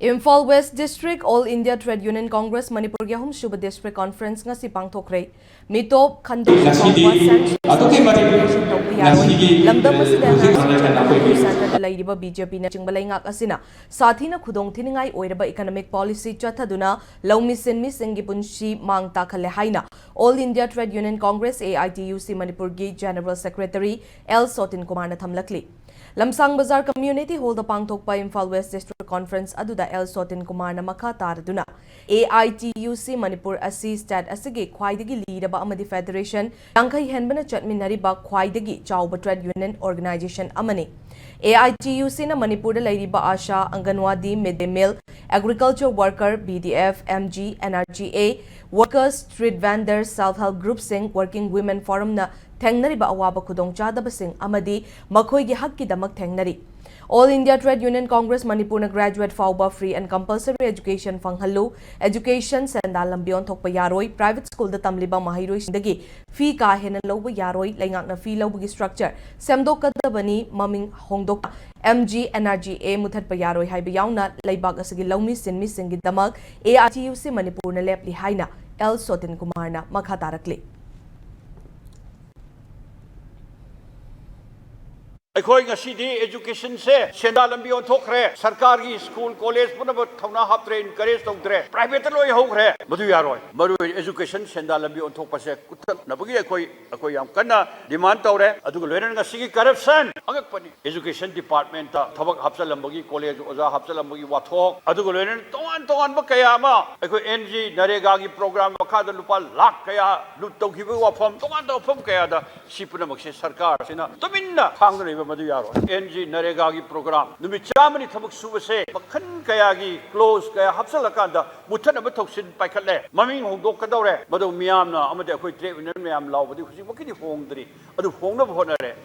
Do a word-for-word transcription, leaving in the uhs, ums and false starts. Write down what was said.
Imphal west district all India trade union congress ꯃꯅꯤꯄꯨꯔꯒꯤ ꯑꯍꯨꯝꯁꯨꯕ district conference ꯉꯁꯤ ꯄꯥꯡꯊꯣꯛꯈ꯭ꯔꯦ꯫ ꯃꯤꯇꯣꯞ, ꯈꯟꯗꯣꯛ ꯉꯁꯤꯗꯤ ꯆꯥꯎꯕ, ꯁꯦꯟꯁ ꯑꯗꯨꯛꯀꯤ ꯃꯇꯤꯛ ꯇꯧꯕ ꯌꯥꯔꯣꯏ꯫ ꯉꯁꯤꯒꯤ ꯂꯝꯗꯝ ꯑꯁꯤꯗ ꯉꯁꯤ ꯉꯁꯤ ꯁꯦꯟꯇꯔꯗ ꯂꯩꯔꯤꯕ ꯕꯤ ꯖꯦ ꯄꯤꯅꯆꯤꯡꯕ ꯂꯩꯉꯥꯛ ꯑꯁꯤꯅ ꯁꯥꯊꯤꯅ ꯈꯨꯗꯣꯡ ꯊꯤꯅꯤꯡꯉꯥꯏ ꯑꯣꯏꯔꯕ ꯏꯀꯅꯣꯃꯤꯛ ꯄꯣꯂꯤꯁꯤ ꯆꯠꯊꯗꯨꯅ ꯂꯧꯃꯤ ꯁꯤꯟꯃꯤꯁꯤꯡꯒꯤ ꯄꯨꯟꯁꯤ ꯃꯥꯡ ꯇꯥꯛꯍꯜꯂꯦ ꯍꯥꯏꯅ all India trade union congress, A I T U C, ꯃꯅꯤꯄꯨꯔꯒꯤ ꯖꯦꯅꯔꯦꯜ ꯁꯦꯀ꯭ꯔꯦꯇꯔꯤ ꯑꯦꯜ ꯁꯣꯇꯤꯟ ꯀꯨꯃꯥꯔꯅ ꯊꯝꯂꯛꯂꯤ꯫ ꯂꯝꯁꯥꯡ ꯕꯖꯥꯔ ꯀꯝꯃ꯭ꯌꯨꯅꯤꯇꯤ ꯍꯣꯜꯗ ꯄꯥꯡꯊꯣꯛꯄ ꯏꯝꯐꯥꯜ ꯋꯦꯁ ꯗꯤꯁꯇ꯭ꯔꯤꯛ ꯀꯣꯟꯐꯔꯦꯟꯁ ꯑꯗꯨꯗ ꯑꯦꯜ ꯁꯣꯇꯤꯟ ꯀꯨꯃꯥꯔꯅ ꯃꯈꯥ ꯇꯥꯔꯗꯨꯅ, ꯑꯦ ꯑꯥꯏ ꯇꯤ ꯌꯨ ꯁꯤ ꯃꯅꯤꯄꯨꯔ ꯑꯁꯤ ꯁ꯭ꯇꯦꯠ ꯑꯁꯤꯒꯤ ꯈ꯭ꯋꯥꯏꯗꯒꯤ ꯂꯤꯔꯕ ꯑꯃꯗꯤ ꯐꯦꯗꯔꯦꯁꯟ ꯌꯥꯡꯈꯩ ꯍꯦꯟꯕꯅ ꯆꯠꯃꯤꯟꯅꯔꯤꯕ ꯈ꯭ꯋꯥꯏꯗꯒꯤ ꯆꯥꯎꯕ ꯇ꯭ꯔꯦꯗ ꯌꯨꯅꯤꯌꯟ ꯑꯣꯔꯒꯅꯥꯏꯖꯦꯁꯟ ꯑꯃꯅꯤ꯫ ꯑꯦ ꯑꯥꯏ ꯇꯤ ꯌꯨ ꯁꯤꯅ ꯃꯅꯤꯄꯨꯔꯗ ꯂꯩꯔꯤꯕ ASHA, anganwadi, mid day meal, agriculture worker, B D F, M G, N R G A workers, street vendor, self help ꯒ꯭ꯔꯨꯞꯁꯤꯡ, ꯋꯥꯔꯀꯤꯡ ꯋꯤꯃꯦꯟ ꯐꯣꯔꯝꯅ ꯊꯦꯡꯅꯔꯤꯕ ꯑꯋꯥꯕ ꯈꯨꯗꯣꯡꯆꯥꯗꯕꯁꯤꯡ ꯑꯃꯗꯤ ꯃꯈꯣꯏꯒꯤ ꯍꯛꯀꯤꯗꯃꯛ ꯊꯦꯡꯅꯔꯤ꯫ All India trade union Congress ꯃꯅꯤꯄꯨꯔꯅ ꯒ꯭ꯔꯦꯖꯨꯑꯦꯠ ꯐꯥꯎꯕ ꯐ꯭ꯔꯤ ꯑꯦꯟ ꯀꯝꯄꯜꯁꯔꯤ ꯑꯦꯖꯨꯀꯦꯁꯟ ꯐꯪꯍꯜꯂꯨ, ꯑꯦꯖꯨꯀꯦꯁꯟ ꯁꯦꯟꯗꯥꯟ ꯂꯝꯕꯤ ꯑꯣꯟꯊꯣꯛꯄ ꯌꯥꯔꯣꯏ, ꯄ꯭ꯔꯥꯏꯚꯦꯠ ꯁ꯭ꯀꯨꯜꯗ ꯇꯝꯂꯤꯕ ꯃꯍꯩꯔꯣꯏꯁꯤꯡꯗꯒꯤ ꯐꯤ ꯀꯥ ꯍꯦꯟꯅ ꯂꯧꯕ ꯌꯥꯔꯣꯏ, ꯂꯩꯉꯥꯛꯅ ꯐꯤ ꯂꯧꯕꯒꯤ ꯁ꯭ꯇ꯭ꯔꯛꯆꯔ ꯁꯦꯝꯗꯣꯛꯀꯗꯕꯅꯤ, ꯃꯃꯤꯡ ꯍꯣꯡꯗꯣꯛ M G N R G A ꯃꯨꯊꯠꯄ ꯌꯥꯔꯣꯏ ꯍꯥꯏꯕ ꯌꯥꯎꯅ ꯂꯩꯕꯥꯛ ꯑꯁꯤꯒꯤ ꯂꯧꯃꯤ ꯁꯤꯟꯃꯤꯁꯤꯡꯒꯤꯗꯃꯛ ꯑꯦ ꯑꯥꯏ ꯇꯤ ꯌꯨ ꯁꯤ ꯃꯅꯤꯄꯨꯔꯅ ꯂꯦꯞꯂꯤ ꯍꯥꯏꯅ ꯑꯦꯜ ꯁꯣꯇꯤꯟ ꯀꯨꯃꯥꯔꯅ ꯃꯈꯥ ꯇꯥꯔꯛꯂꯤ꯫ ꯑꯩꯈꯣꯏ ꯉꯁꯤꯗꯤ ꯑꯦꯖꯨꯀꯦꯁꯟꯁꯦ ꯁꯦꯟꯗꯥ ꯂꯝꯕꯤ ꯑꯣꯟꯊꯣꯛꯈ꯭ꯔꯦ꯫ ꯁꯔꯀꯥꯔꯒꯤ ꯁ꯭ꯀꯨꯜ ꯀꯣꯂꯦꯖ ꯄꯨꯝꯅꯃꯛ ꯊꯧꯅꯥ ꯍꯥꯞꯇ꯭ꯔꯦ, ꯏꯟꯀꯔꯦꯖ ꯇꯧꯗ꯭ꯔꯦ, ꯄ꯭ꯔꯥꯏꯚꯦꯠꯇ ꯂꯣꯏ ꯍꯧꯈ꯭ꯔꯦ꯫ ꯃꯗꯨ ꯌꯥꯔꯣꯏ꯫ ꯃꯔꯨꯑꯣꯏꯅ ꯑꯦꯖꯨꯀꯦꯁꯟ ꯁꯦꯟꯗꯥ ꯂꯝꯕꯤ ꯑꯣꯟꯊꯣꯛꯄꯁꯦ ꯀꯨꯊꯠꯅꯕꯒꯤ ꯑꯩꯈꯣꯏ ꯑꯩꯈꯣꯏ ꯌꯥꯝ ꯀꯟꯅ ꯗꯤꯃꯥꯟ ꯇꯧꯔꯦ꯫ ꯑꯗꯨꯒ ꯂꯣꯏꯅꯅ ꯉꯁꯤꯒꯤ ꯀꯔꯞꯁꯟ ꯑꯉꯛꯄꯅꯤ꯫ ꯑꯦꯖꯨꯀꯦꯁꯟ ꯗꯤꯄꯥꯔꯠꯃꯦꯟꯇ ꯊꯕꯛ ꯍꯥꯞꯆꯜꯂꯝꯕꯒꯤ, ꯀꯣꯂꯦꯖ ꯑꯣꯖꯥ ꯍꯥꯞꯆꯜꯂꯝꯕꯒꯤ ꯋꯥꯊꯣꯛ, ꯑꯗꯨꯒ ꯂꯣꯏꯅꯅ ꯇꯣꯉꯥꯟ ꯇꯣꯉꯥꯟꯕ ꯀꯌꯥ ꯑꯃ ꯑꯩꯈꯣꯏ ꯑꯦꯟ ꯖꯤ ꯅꯔꯦꯒꯥꯒꯤ ꯄ꯭ꯔꯣꯒ꯭ꯔꯥꯝ ꯃꯈꯥꯗ ꯂꯨꯄꯥ ꯂꯥꯈ ꯀꯌꯥ ꯂꯨꯠ ꯇꯧꯈꯤꯕꯒꯤ ꯋꯥꯐꯝ, ꯇꯣꯉꯥꯟ ꯇꯣꯉꯥꯟꯕ ꯋꯥꯐꯝ ꯀꯌꯥꯗ ꯁꯤ ꯄꯨꯝꯅꯃꯛꯁꯦ ꯁꯔꯀꯥꯔꯁꯤꯅ ꯇꯨꯃꯤꯟꯅ ꯈꯥꯡꯗꯨꯅ ꯂꯩꯕ ꯃꯗꯨ ꯌꯥꯔꯣꯏ꯫ ꯑꯦꯟ ꯖꯤ ꯅꯔꯦꯒꯥꯒꯤ ꯄ꯭ꯔꯣꯒ꯭ꯔꯥꯝ ꯅꯨꯃꯤꯠ ꯆꯥꯝꯃꯅꯤ ꯊꯕꯛ ꯁꯨꯕꯁꯦ ꯃꯈꯜ ꯀꯌꯥꯒꯤ ꯀ꯭ꯂꯣꯖ ꯀꯌꯥ ꯍꯥꯞꯆꯤꯜꯂꯀꯥꯟꯗ ꯃꯨꯊꯠꯅꯕ ꯊꯧꯁꯤꯜ ꯄꯥꯏꯈꯠꯂꯦ꯫ ꯃꯃꯤꯡ ꯍꯣꯡꯗꯣꯛꯀꯗꯧꯔꯦ꯫ ꯃꯗꯨ ꯃꯤꯌꯥꯝꯅ ꯑꯃꯗꯤ ꯑꯩꯈꯣꯏ ꯇ꯭ꯔꯦꯗ ꯌꯨꯅꯤꯌꯟ ꯃꯌꯥꯝ ꯂꯥꯎꯕꯗꯤ ꯍꯧꯖꯤꯛꯃꯛꯀꯤꯗꯤ ꯍꯣꯡꯗ꯭ꯔꯤ꯫ ꯑꯗꯨ ꯍꯣꯡꯅꯕ ꯍꯣꯠꯅꯔꯦ꯫